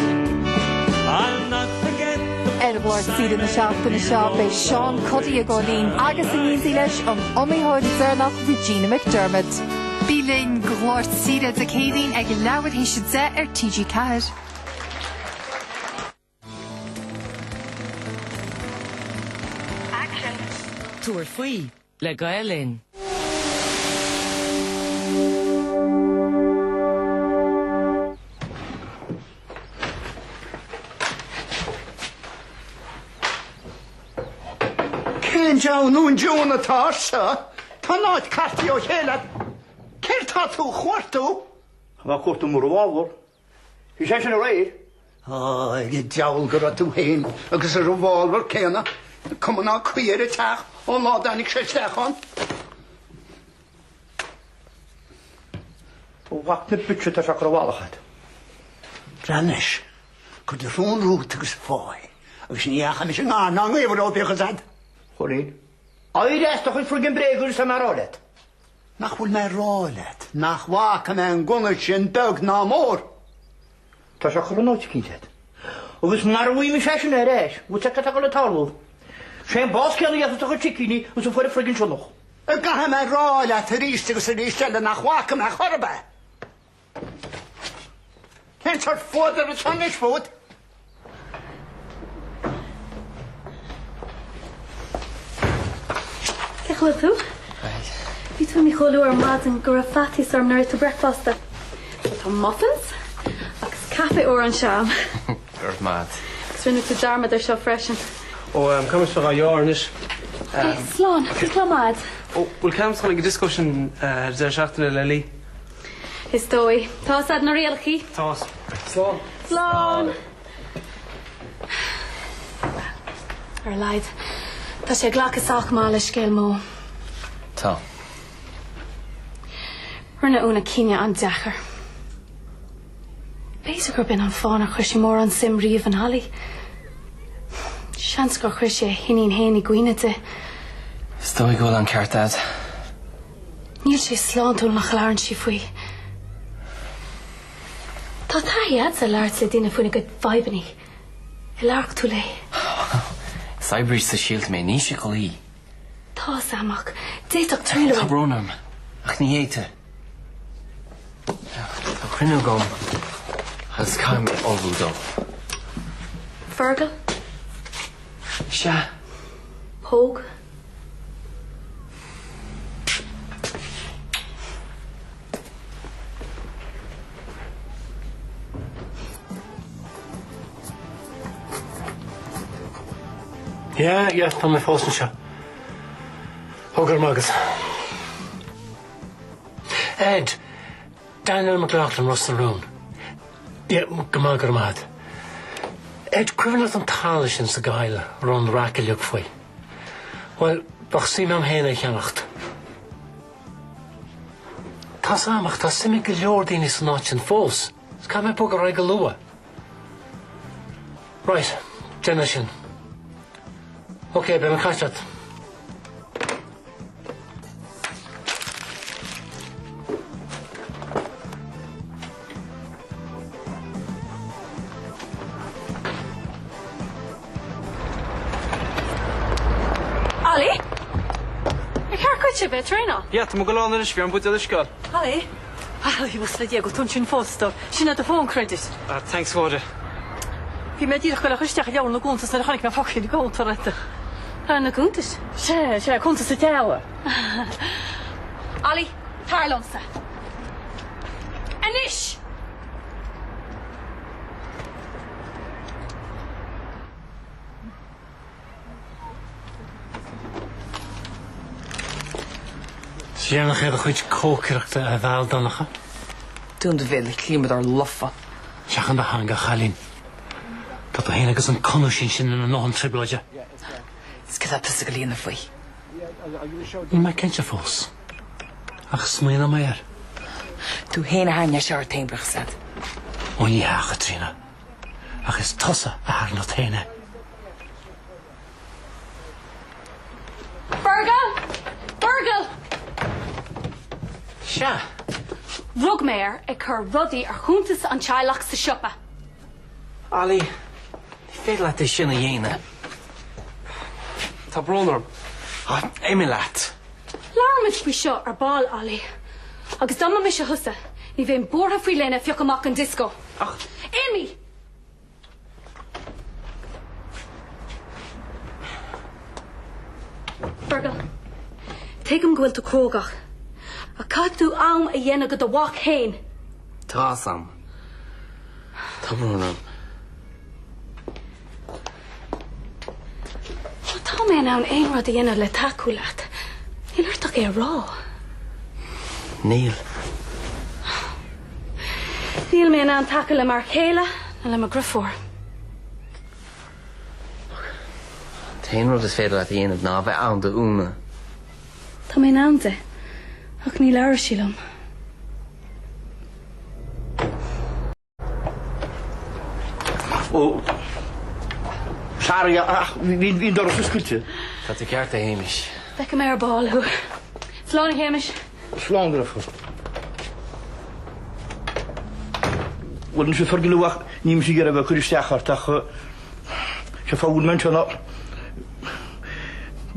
I'll not forget the Ar an gclár saoire na seachtaine seo beidh Seán Cuddy ag dul linn agus in éindí leis an iomaitheoir deireanach Regina McDermott. Bí linn do chlár saoire Dé Céadaoin ag leathuair théis 10 ar TG4. Tabhair faoi le Gael Linn. Cén deamhan ún atá ortsa? Tá an áit cartaithe ó chéile agat. Céard tá tú a chuartú? Tá mé ag cuartú mo revolver. Bhí sé sin aréir. Á, ag an diabhal go raibh tú féin agus an revolver céanna, cuma ná caoi ar an teach ón lá a dtáinig sé isteach ann. Ó mhac na bitse tá sé curtha i bhfalach agat. Breathnaigh anois, cuir do shrón romhat agus fáigh, agus ní dheachaigh mise i ngar ná i ngaobhar dó, bíodh a fhios agat. Chóilín, éirigh as do chuid friggin bréaga agus tá mé a rá leat. Nach bhfuil mé a rá leat nach bhfaca mé an gunna sin beag ná mór. Tá sé curtha in áit eicínt agat. Agus mara bhfaighidh mise é sin ar ais, bhfuil 's agat cad tá ag dul a tarlú? Sé an bás céanna a gheobhas do chuid sicíní agus a fuair an friggin sionnach. An gcaithfidh mé a rá leat arís agus arís eile nach bhfaca mé chor ar bith? Cén sórt fuadar atá anois fút? Cén chaoi a bhfuil tú? Bhí tú imithe chomh luath ar maidin go raibh faitíos orm nár ith tú bricfeasta. So tá muffins agus caife úr anseo a'm. Go raibh maith. Agus rinne tú dearmad ar seo freisin. Ó, caithfidh mise a ghabháil anois. Ok, slán. Cúpla maid. Ó, bhfuil Cam ag dul ag an disco sin ar deireadh seachtaine le Lee? Is dóigh. Tá 'fhios a'd na rialachaí. Tá. Slán. Slán. Ar a laghad, tá sé ag glacadh sách maith le scéal Mo. Tá. Rinne Úna cinneadh an-deacair. B'fhéidir gurb in an fáth nár chuir sí mórán suim riamh in Holly. Seans gur chuir sé a hiníon féin i gcuimhne di. Is dóigh go bhfuil an ceart a'd. Níl sé sláintiúil nach labhrann sí faoi. Tá taithí a'dsa labhairt le daoine faoina gcuid fadhbannaí. An labharfadh tú léi? Is oibrí sóisialta mé, ní síceolaí. Tá 'fhios a'm ach d'fhéadfadh triail a Tá brón orm. Ach ní fhéadfaidh. Tá cruinniú agam agus caithfidh mé ullmhú dó. Fergal? Sea? Póg? Yeah, yeah, tá mé fós anseo. Ó, go raibh maith agat. Ed, Daniel McLaughlin, Ros na Rún. Yeah, go maith, go raibh maith agat. Ed, cuimhin leat an talamh sin sa gCoill a raibh an raic uilig faoi? Bhuel, bheadh suim agam féin é a cheannacht. Tá's a'm, ach tá suim ag go leor daoine san áit sin fós. Is caithfidh mé bogadh ar aghaidh go luath. Right, déan é sin. Ok, beidh mé ag caint leat. Ollie? Ar cheart duit a bheith ag traenáil? Yeah, tá mé ag dul ann anois, bhí orm buidéal uisce a fháil. Ollie? Ollie, mhusla Dia go bhfuil tú ansin fós, a stór. Sin é do fón credit. Ah, thanks, a Mháire. Bhí mé díreach ag dul a chur isteach i leabhar na gcuntas nuair a chonaic mé foclóir na gcuntar ort. Leabhar na gcuntas? Sea, sea, cuntas an teaghlaigh. Ollie, tar liomsa. Anois! Is deireanach é do chuid cócaireachta a bheal Donncha. Dún do bhéal, a shlíomadóir lofa. Seachain do theanga, a chailín. Tá tú féin agus an conúisín sin ina ndóthain trioblóide. Is cad tá tusa ag dul a dhéanamh faoi? Níl mé cinnte fós. Ach smaoineoidh mé air. Tú féin a tharraing é seo ort féin, bíodh a fhios agat. Ó ní hea, a Chaitríona. Ach is tusa a tharraing ort féin é. Fergal! Fergal! Sea. Rug mé air ag cur rudaí ar chuntas an teaghlach sa siopa. Ollie, ní féidir leat é sin a dhéanamh. Tá brón orm. Imigh leat. Labhróimid faoi seo ar ball, Ollie. Agus dá mba mise thusa, ní bheinn buartha faoi Lena a phiocadh amach an dioscó. Ach. Imigh! Fergal, tuigim go bhfuil tú cruógach, ach caithfidh tú am a dhéanamh do do mhac féin. Tá's a'm. Tá brón orm. Má tá mé in ann aon rud a dhéanamh le tacú leat, níl ort ach é a rá. Níl. Níl mé in ann tacú le m'fhear céile ná le mo dheirfiúr. An t-aon rud is féidir leat a dhéanamh ná a bheith ann d'Úna. Tá mé in ann di, ach ní labhróidh sí liom. Ó, sorry, ach bhí an doras oscailte. Tá tú ceart, a Shéamais. Feicfidh mé ar ball thú. Slán, a Shéamais. Slán, a dheirfiúr. Bhuel, anois a Fhergal ach níl mise ag iarraidh a bheith ag cur isteach ort ach sé fáth a bhfuil mé anseo ná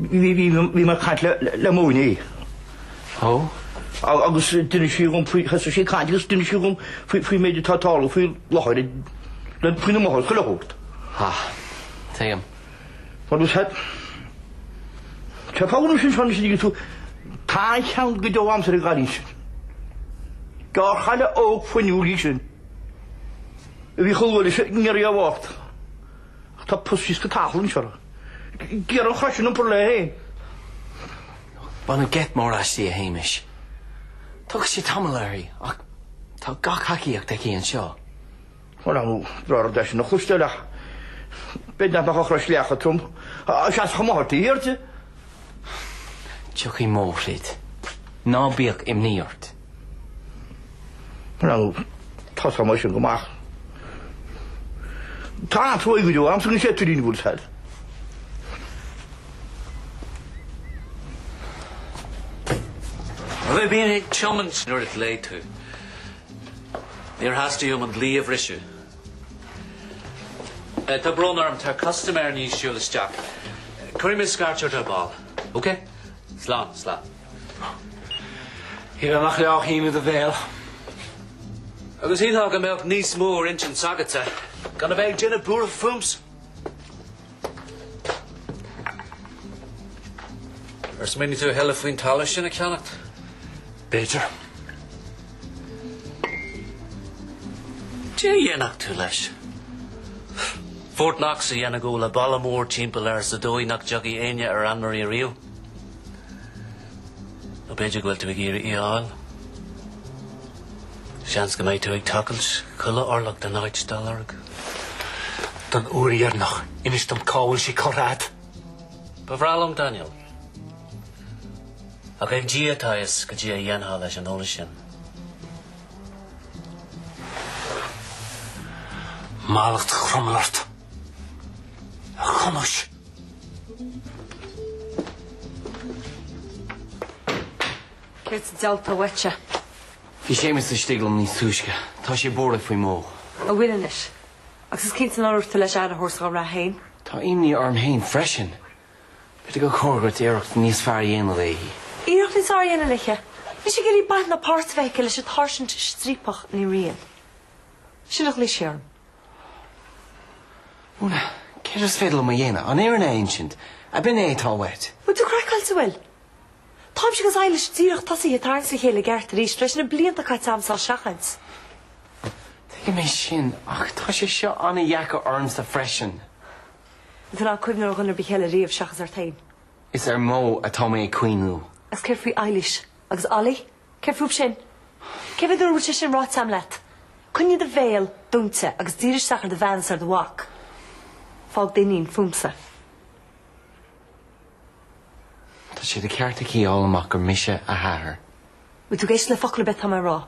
bhí mé ag caint le Móin é. Ó? Agus d'inis sí dhom faoi, thosaigh sí ag caint agus d'inis sí dhom faoin méid atá ag tarlú faoi láthair le faoina máthair chuile shórt. Ha, tuigim. Mar is ea, tá foghlaim sin seo anois a dtuigeann tú, tá an-cheann go deo agamsa ar an gcailín sin. Gearrchaile óg fuinniúil í sin, a bhí chomh luath leis an ngiorria a Mhárta. Ach tá pus síos go talamh anseo. Ag iarraidh an chrois sin a iompar léi féin. Baineadh geit mór aisti, a Shéamais. Tógfaidh sé tamall uirthi, ach tá gach tacaíocht aici anseo. Bhuel, ar ndóigh, breá rud é sin a chloisteáil ach b'fhéidir nach mbeadh an chrois leath chomh trom a seasfadh a máthair taobh thiar di. Tiocfaidh modh thríd. Ná bíodh imní ort. Bhuel, ar ndóigh, tá a fhios agam é sin go maith. Tá an-trua go deo agamsa don chréatúirín an bhfuil a fhios agat. Bím ag tiomáint nuair a ghlaoigh tú. Níor theastaigh uaim an dlí a bhriseadh. Tá brón orm, tá custaiméir i ndiaidh siúl isteach. Cuirfidh mé scairt ort ar ball. Ok? Slán, slán. Shílfeá nach leá shuim i do bhéal. Agus shílfeá go mbeadh níos mó ar intinn s'agatsa gan a bheith ag déanamh buairimh fúmsa. Ar smaoinigh tú a thuilleadh faoin talamh sin a cheannacht? B'fhéidir. Cad é a dhéanfadh tú leis? Fort Knox a dhéanamh dhó le balla mór timpeall air sa dóigh nach dtiocfaidh éinne ar Anne-Marie riamh? Nó b'fhéidir go bhfuil tú ag iarraidh í a fháil? Seans go mbeidh tú ag tochailt chuile orlach den áit dá lorg. Don uair dheireanach, inis dom cá bhfuil sí curtha agat. Ba bhreá liom, Daniel. Ach ag Dia atá a fhios cad é a dhéanfá leis an eolas sin. Mallacht Chromail ort, a Shéamais! Céard sa diabhal atá uaitse? Bhí Séamus istigh liom níos túisce. Tá sé buartha faoi Mo. An bhfuil anois? Agus is cinnte nár dhúirt tú leis aire a thabhairt dhá rath féin. Tá imní orm féin freisin. B'fhéidir gur chóir dhuit iarracht níos fearr a dhéanamh léi. Iarracht níos fearr a dhéanamh léi? Níl sí ag iarraidh baint ná páirt a bheith aici leis an tsáirsint striapach Ní Riain. Sin a ghlaoigh sí orm. Úna, céard is féidir liom a dhéanamh? An fhírinne a insint? Ab in é atá uait? Bhfuil tú craiceáilte, bhfuil? Táimse agus Eilish díreach tosaithe ag tarraingt le chéile i gceart arís tar éis na blianta caite a'msa á seachaint. Tuigim é sin, ach tá sé seo an-dheacair ormsa freisin. An tú in ann cuimhneamh ar dhuine ar bith eile riamh seachas ort féin? Is ar Mo atá mé ag cuimhniú. Agus céard faoi Eilish? Agus Ollie? Céard fúb sin? Cé mhéad uair a bhfuil sé sin ráite a'm leat? Coinnigh do bhéal dúinte agus dírigh isteach ar do bhean is ar do mhac. Fág d'iníon fúmsa. Tá sé de cheart aici a fháil amach gur mise a hathair. Bhfuil tú ag éisteacht le focal ar bith atá mé a rá?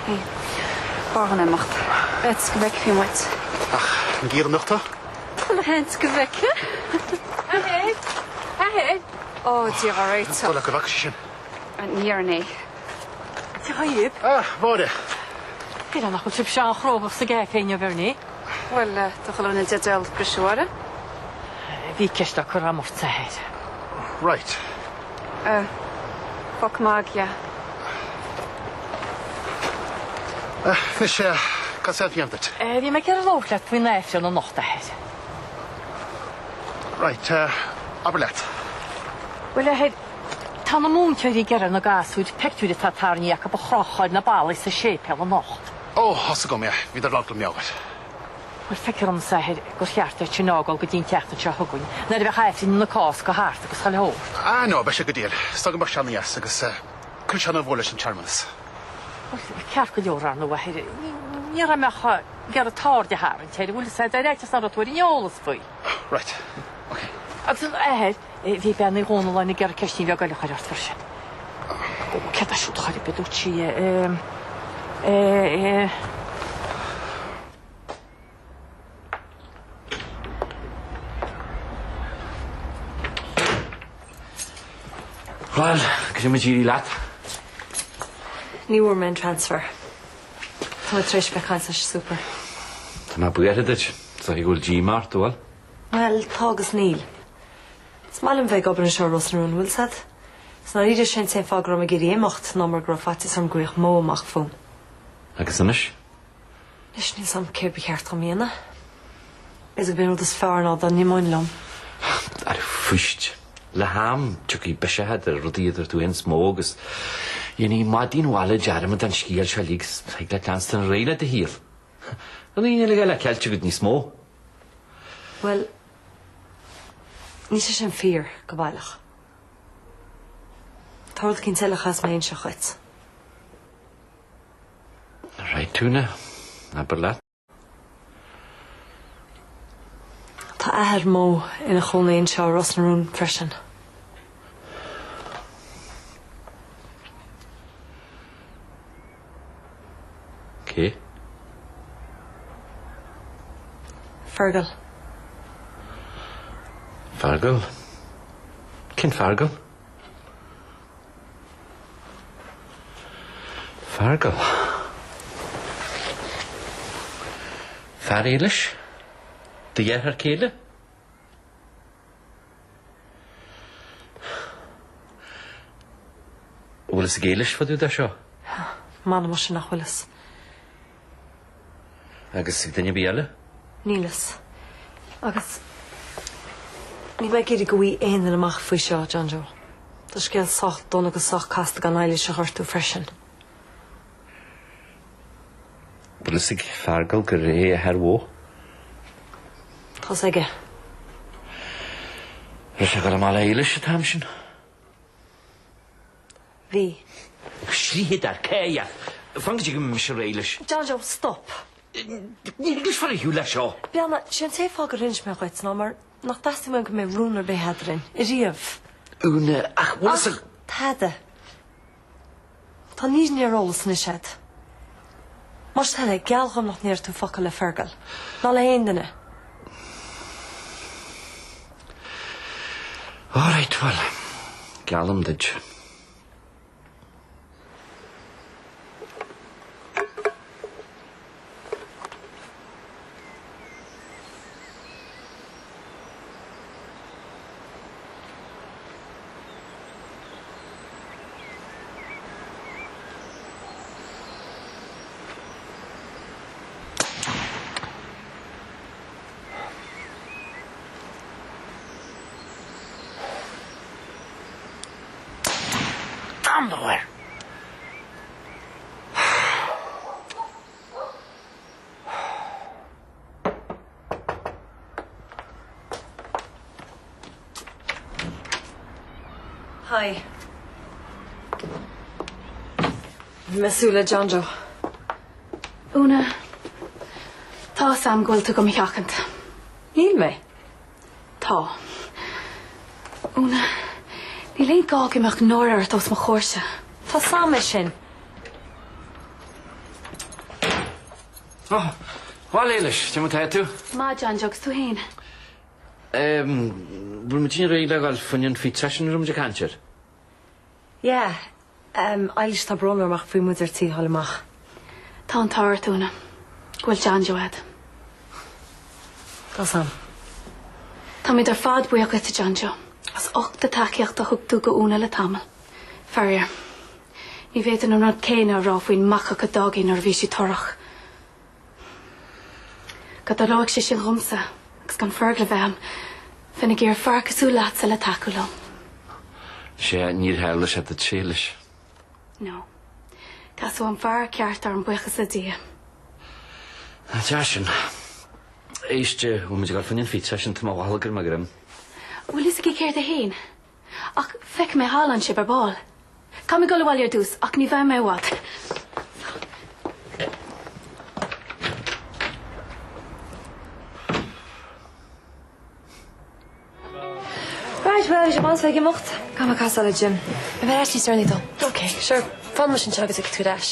Hey, b'fhearr dhom imeacht. B'fhéidir go bhfeicfí muid. Ach an gciall anocht tá? Tá seans go bhfeicfidh. Athair! Athair! Ó, Dia ár réiteach. Dul le go bhfaca sí sin. Ní dhearna é. Dia dhaoibh. Ah, Máire. Deir nach bhfuil sibh an-chróga sa gcaife inniu, a Bhernie. Bhuel, tá chuile dhuine i dteideal briseadh, a Mháire. Bhí ceist á cur agam ort, a Athair. Right. Eh, foc mag, yeah. Anois, cad is féidir a dhéanamh duit? Bhí mé ag iarraidh labhairt leat faoin Aifreann anocht, a Athair. Right, abair leat. Bhuel, a Athair, tá na múinteoirí ag iarraidh ar na gasúir pictiúir atá tarraingthe acu a chrochadh ar na ballaí sa séipéal anocht. Ó, tá 's agam, yeah, bhíodar ag labhairt liom mar gheall air. Bhuel, feictear dhomsa, a Athair, gur cheart duit sin a fhágáil go dtí an tseachtain seo chugainn, nuair a bheadh Aifreann na Cásca thart agus chuile shórt. Ah, no, beidh sé go diail. Is dóigh go mbeadh sé ana-dheas agus cuirfidh sé ana-mhór leis an tsearmanas. Bhuel, ceart go leor, ar ndóigh, a Athair. Ní raibh mé ach ag iarraidh t'aird a tharraingt air, an bhfuil 'fhios a'd, ar fhaitíos nach raibh tú ar an eolas faoi. Right, ok. Agus, a Athair, bhí Bean Uí Dhomhnalláin ag iarraidh ceistín bheag eile a chur ort freisin. Ó, céard é siúd chor ar bith, dúirt sí, eh, eh, eh. Bhuel, cad é mar a d'éirigh leat? Ní bhfuair mé an transfer. Tá mé tar éis bheith ag caint leis an super. Tá mé buartha duit. Is dóigh go bhfuil díomá ort, an bhfuil? Bhuel, tá agus níl. Is maith liom bheith ag obair anseo i Ros na Rún, bhfuil 's a'd? Is ndáiríre sé an t-aon fáth go raibh mé ag iarraidh imeacht ná mar go raibh faitíos orm go rachadh Mo amach fúm. Agus anois? Anois níl 's a'm céard ba cheart dhom a dhéanamh. B'fhéidir gurb é an rud is fearr ná dá n-imeoinn liom. Ara fuist. Le ham, tiocfaidh biseach ar rudaí idir tú féin is Mo agus dhéanfaidh maidin mhaille dearmad den scéal seo uilig is thig leat leanstan ar aghaidh le do shaol. An níl a dhath le ceilt agat níos mó. Bhuel, níl sé sin fíor, go baileach. Tá rud eicínt eile a chaithfeas mé a inseacht dhuit. Right, Úna. Abair leat. Tá athair Mo ina chónaí anseo i Ros na Rún freisin. Cé? Fergal. Fergal? Cén Feargal? Feargal. Fear Éilis? Do dheartháir céile? An bhfuil fhios ag Éilis fá dtaobh de seo? M'anam muise nach bhfuil fhios. Agus ag duine ar bith eile? Níl fhios. Agus níl mé ag iarraidh go bhfaighidh aon duine amach faoi seo, John Joe. Tá scéal sách dona agus sách casta gan Eilís a ghortú freisin. Bhfuil fhios ag Feargal gur é athair Mhó? Tá's aige. Raibh sé ag dul amach le Éilis an t-am sin? Bhí. Slí dar cé Fan go dtí go mbeidh mise réidh leis. John Joe, stop! Ní thig leis fáil ar shiúl leis seo. Breathnaigh, sé an t-aon fáth gur inis mé dhuit ná mar nach dteastaigh uaim go mbeadh rún ar bith eadrainn, ariamh. Úna, ach bhfuil fhios ag. Ach tada. Tá an fhírinne ar eolas anois agat. Más toil é, geall dhom nach ndéarfaidh tú focal le Fergal. Ná le haon duine. All right, bhuel, geallaim duit. Damn air! Hi. Bhí mé ag súil le John Joe. Úna, tá 'fhios a'm go bhfuil tú do mo sheachaint. Níl mé. Tá. Úna, níl aon gá go mbeadh náire ort os mo chomhairse. Tá 'fhios a'm é sin. Ó, bhuel, Éilis, cad é mar tá tú? Maith, John Joe, agus tú féin? Bhfuil muidinne réidh le dhul fá choinne an phizza sin a raibh muid ag caint air? Yeah, Eilís, tá brón orm ach bhí muid ar tí a dhul amach. Tá an t-ádh ort, Úna, go bhfuil John Joe a'd. Tá 'fhios a'm. Táimid ar fad buíoch dhuit, a John Joe, as ucht na tacaíochta a thug tú go Úna le tamall. Faraor, ní bhféadfainn an rud céanna a rá faoin mbacach a d'fhág í nuair a bhí sí torrach. Dá dtarlódh sé sin dhomsa, agus gan Fergal a bheith a'm, bheinn ag iarraidh fear cosúil leatsa le tacú liom. Sea, níor tharla sé duit, Éilis. No. Casadh an fear ceart orm, buíochas le Dia. Deas sin. Éist, bhfuil muid ag dul fá choinne an phizza sin, tá mo bholg ar mo dhroim. Bhfuil fhios aici céard é fhéin? Ach feicfidh mé thall ann sibh ar ball. Caithfidh mé dul abhaile ar dtús, ach ní bheidh mé i bhfad. Right, bhuel, bhí sé maith ag imeacht. Caithfidh mé casadh le Jim. Beidh mé ar ais níos deireanaí though. Ok, sure. Fan mise anseo go dtiocfaidh tú ar ais.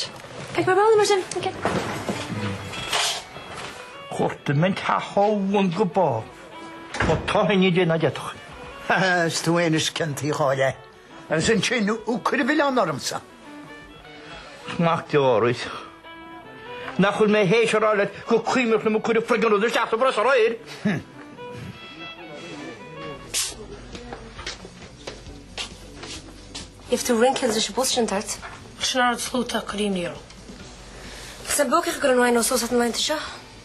Beidh mé romhat mar sin, ok. Chuirte mé an teach ó bhun go barr. Má tá aon ní déanamh d'fhéadfadh. Is tú fhéin is ciontaí a Chóil. Agus ansin thú cuir an milleán ormsa. Mac Dé oraibh. Nach bhfuil mé théis a rá leat gur cuimhneach liom ag cur an friggin rud isteach sa bpress aréir. Gheobhaidh tú rince leis an bpost sin tart. Sin an rud is lú atá ag cur imní orm. Is an buaiceach go raibh an Rhino suas na laethanta seo.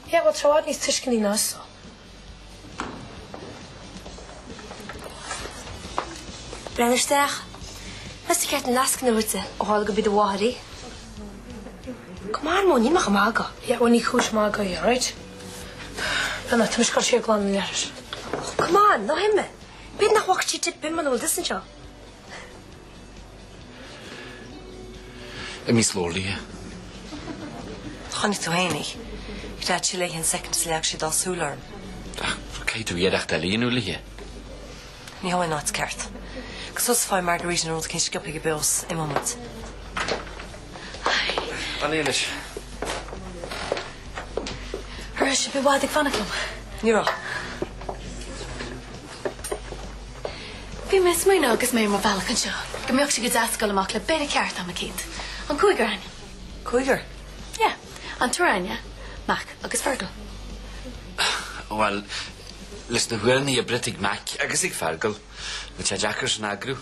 Yeah, bhuel, tá sé i bhfad níos tuisceanaí ná so. Breathnaigh isteach. Meas tú ceart an lascaine a thabhairt di, ó tharla gurb í do mháthair í? Come on, Mo, níl mé ach ag magadh. Yeah, bhuel ní cúis magaidh é, alright? Breathnaigh, tá mise ag dul siar ag glanadh an leithris. Oh, come on, ná himigh. B'fhéidir nach bhfaca sí tip im muna bhfuil tusa anseo. Imigh slowly. Chonaic tú fhéin í. Ghread sí léi an soicind is a leag sí dá súil orm. Ach caithfidh tú iarracht eile a dhéanamh léi. Ní hé an áit ceart. Agus tusa faigh margarita nó rud éicint sciobtha ag Beo's, imeoidh muid. An Éilis. An raibh sibh i bhfad ag fanacht liom? Ní raibh. Bhí mé ag smaoineamh agus mé ar mo bhealach anseo go mbeadh sé go deas dul amach le béile ceart am eicínt. An cúigear againn. Cúigear? Yeah. An triúr againne, Mac agus Fergal. Bhuel, leis na huaireanna oibre atá ag Mac agus ag Fergal, bheadh sé deacair sin a eagrú.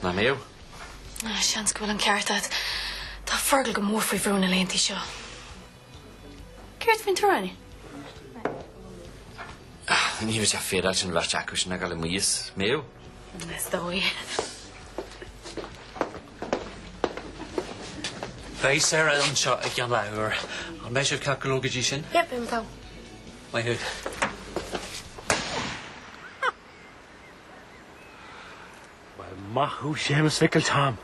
Nach mbeadh? Seans go bhfuil an ceart agat. Tá Fergal go mór faoi bhrú na laethanta seo. Céard faoin t-amhránaí? Ní bheadh sé féaráilte an bheirt acu sin a fhágáil amuigh as, mbeadh? Is dóigh. Beidh Sarah anseo i gceann leathuair. An mbeidh sibh ceart go leor go dtí sin? Yep, beidh mé togha. Maith thú. Bhuel, maith thú Séamus Mhicil Tom.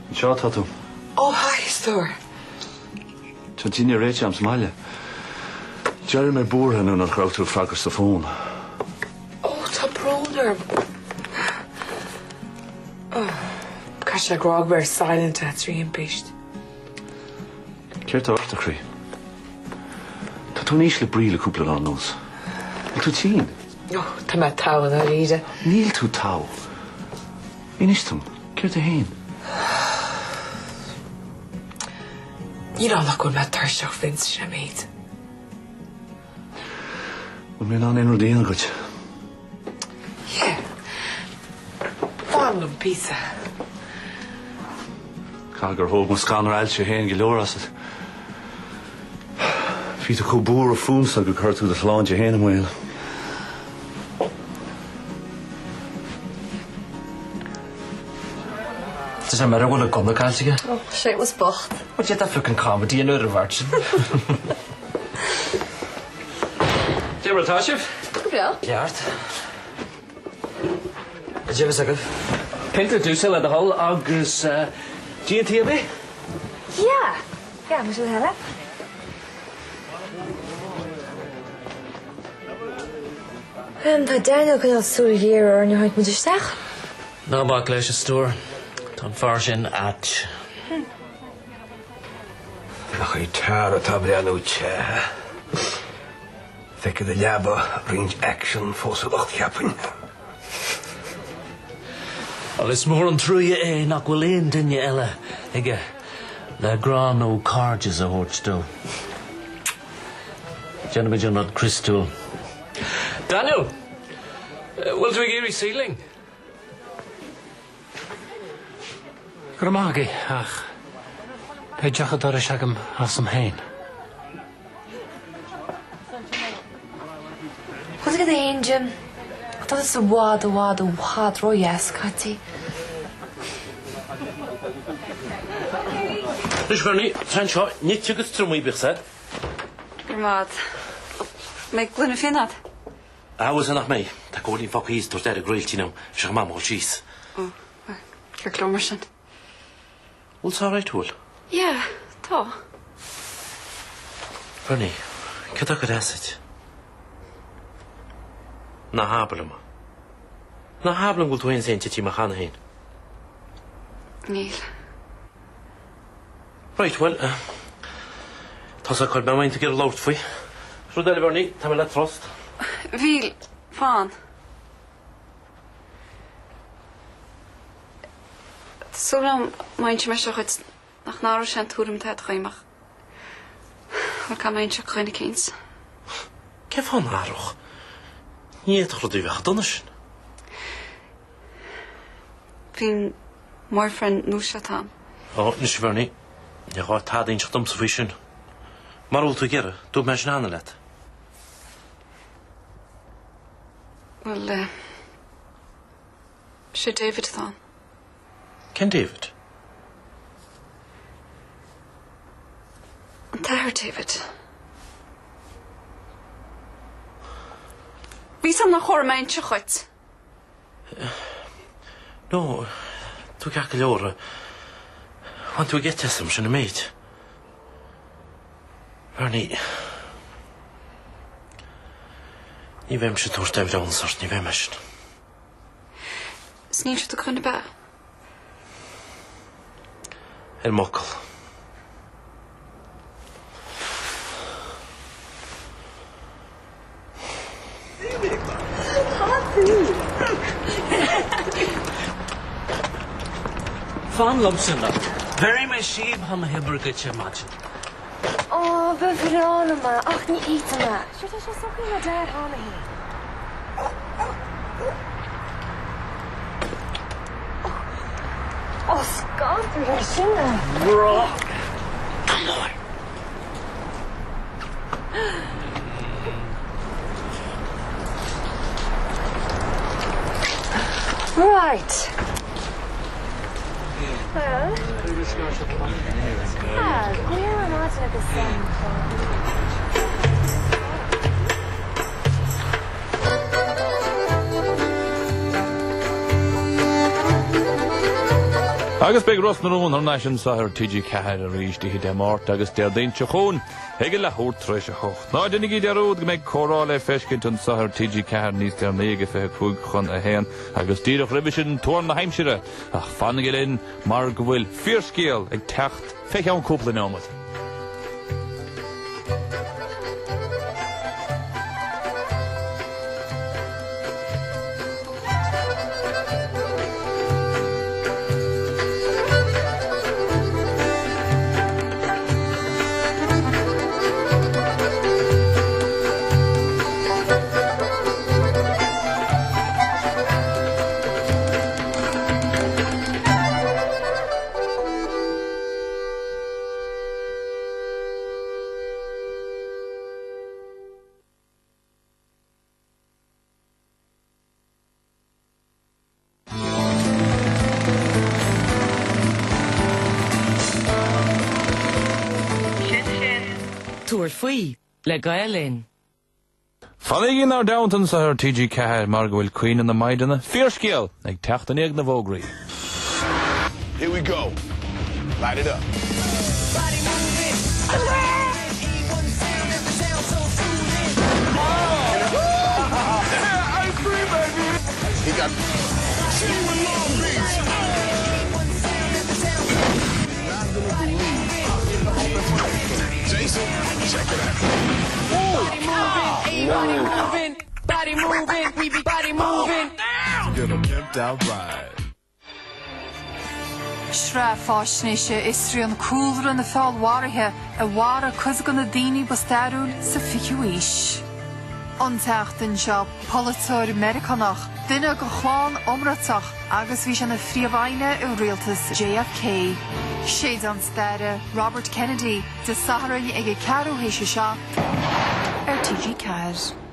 Anseo atá tú. Ó, hi, a stór. Tá dinnéar réitithe agam sa mbaile. D'éirigh mé buartha nuair nach raibh tú ag freagairt do fón. Ó, tá brón orm. Caithfidh sé go raibh ar silent é trí thimpist. Céard tá ort, a chroí? Tá tú in ísle brí le cúpla lá anuas. Bhfuil tú tinn? Ó, tá mé togha i ndáiríre. Níl tú togha. Inis dom, céard é fhéin? Níl ann ach go bhfuil mé tuirseach, Vince, sin an méid. Bhfuil mé in ann aon rud a dhéanamh dhuit? Yeah. Fan liom píosa. Caithfidh gur thóg mo scanradh ailse féin go leor asat. Bhí tú chomh buartha fúmsa gur chuir tú do shláinte féin i mbaol. Tá sé mar a bhfuil a gunna caillte aige. Ó, Séamus bocht. Bhuel, d'fhéadfá fucking comedy a dhéanamh ar an bheirt sin. Cé mar atá sibh? Go breá. Ceart. Cad é bheas agaibh? Pionta domhsa le do thoil agus díon tí ar bith? Yeah! Yeah, mo sin eile. Tá Daniel ag coinneáil súil ghéar orainn ó tháinig muid isteach. Ná bac leis, a stór. Tá an fear sin ait. Nach é Tara atá ag breathnú te, ha? Feicfidh do leaba roinnt aicsean fós anocht, cheapfainn. Bhuel, is mór an truaighe é nach bhfuil aon duine eile aige le grá nó cairdeas a thabhairt dó. Déanfaimid an rud criostúil. Daniel! Bhfuil tú ag iarraidh suí linn? Go raibh maith agaibh, ach beidh deoch an dorais agam asam féin. Bhfuil agat fhéin, Jim? Tá tusa i bhfad, i bhfad, i bhfad ródheas, caití. Anois, Bernie, tar anseo, nite agus triomaithe, bíodh sé. Go raibh maith agat. An mbeidh gloine fíona agat? Ah, bhuel, sea nach mbeidh. Tá Cóilín fágtha thíos ag tabhairt aire Réiltín dom. Bhí sé chomh maith dul síos. Ó, bhuel, ceart go leor mar sin. Bhfuil sé alright, bhfuil? Yeah, tá. Bernie, cad tá ag cur as duit? Ná habair liom. Ná habair liom go bhfuil tú féin is é tite amach cheana féin. Níl. Right, bhuel, tá sé cur mé ag iarraidh labhairt faoi. Rud eile, Bernie, tá mé le trust. Bhí, fan. Tá súil agam má insim é seo dhuit nach n-athróidh sé an tuairim atá agat dhíom ach, bhuel, caithfidh mé inseacht do dhuine eicínt. Cén fáth nach n-athródh? Ní fhéadfadh rudaí a bheith chomh dona sin. Faoin mboyfriend nua seo atá a'm. Ó, anois a Bhernie, ní gá tada a inseacht domsa faoi sin. Mara bhfuil tú ag iarraidh, dúirt mé sin cheana leat. Bhuel, eh, sé David atá ann. Cén David? An t-athair David. Bhí 'fhios a'm nár chóir dom é a inseacht dhuit. No, tú ceart go leor. Bhain tú geit asam, sin an méid. Bernie, ní bheimse ag tabhairt aon bhreithiúnas ort, ní bheidh mé sin. Is ní inseoidh tú do dhuine ar bith. Ar m'fhocal. Fan liomsa anocht. Bhéarfaidh mé síob chun na hoibre duit ar maidin. Ó, ba bhreá liom é, ach ní fhéadfaidh mé. Sure, tá sé socraithe le Dad cheana féin. Ó, scantar é sin é. Come on! Right. Well. Ah, glaoigh ar maidin agus Agus beidh Ros na Rún thar n-ais anseo ar TG4 arís oíche Dé Máirt agus Déardaoin seo chugainn ag a leathuair tar éis a 8. Ná déanaigí dearúd go mbeidh Comhrá le feiscint anseo ar TG4 níos deireanaí ag a 25 chun a haon agus díreach roimhe sin tuar na haimsire. Ach fanaigí linn mar go bhfuil fíorscéal ag teacht fé cheann cúpla neomat. Sin sin. Tabhair faoi le Gael Linn. Fanaigí inár dteannta anseo ar TG4 mar go bhfuil Caoineadh na Maighdine, fíorscéal, ag teacht i ndiaidh na bhfógraí. Here we go. Light it up. He got Jason, check it out. Body moving, body moving, body moving, we be body moving. Get a pimped out ride. Sraith faisnéise a fhiosraíonn cúlra na feallmharuithe a mharaigh cuid de na daoine ba stairiúil sa 20ú aois. An tseachtain seo, polaiteoir Meiriceánach, duine de chlann iomráiteach agus bhí sé ina phríomh-aire i rialtas JFK. Séideán Staire, Robert Kennedy, Dé Sathairn ag a ceathrú théis a 7 ar TG4.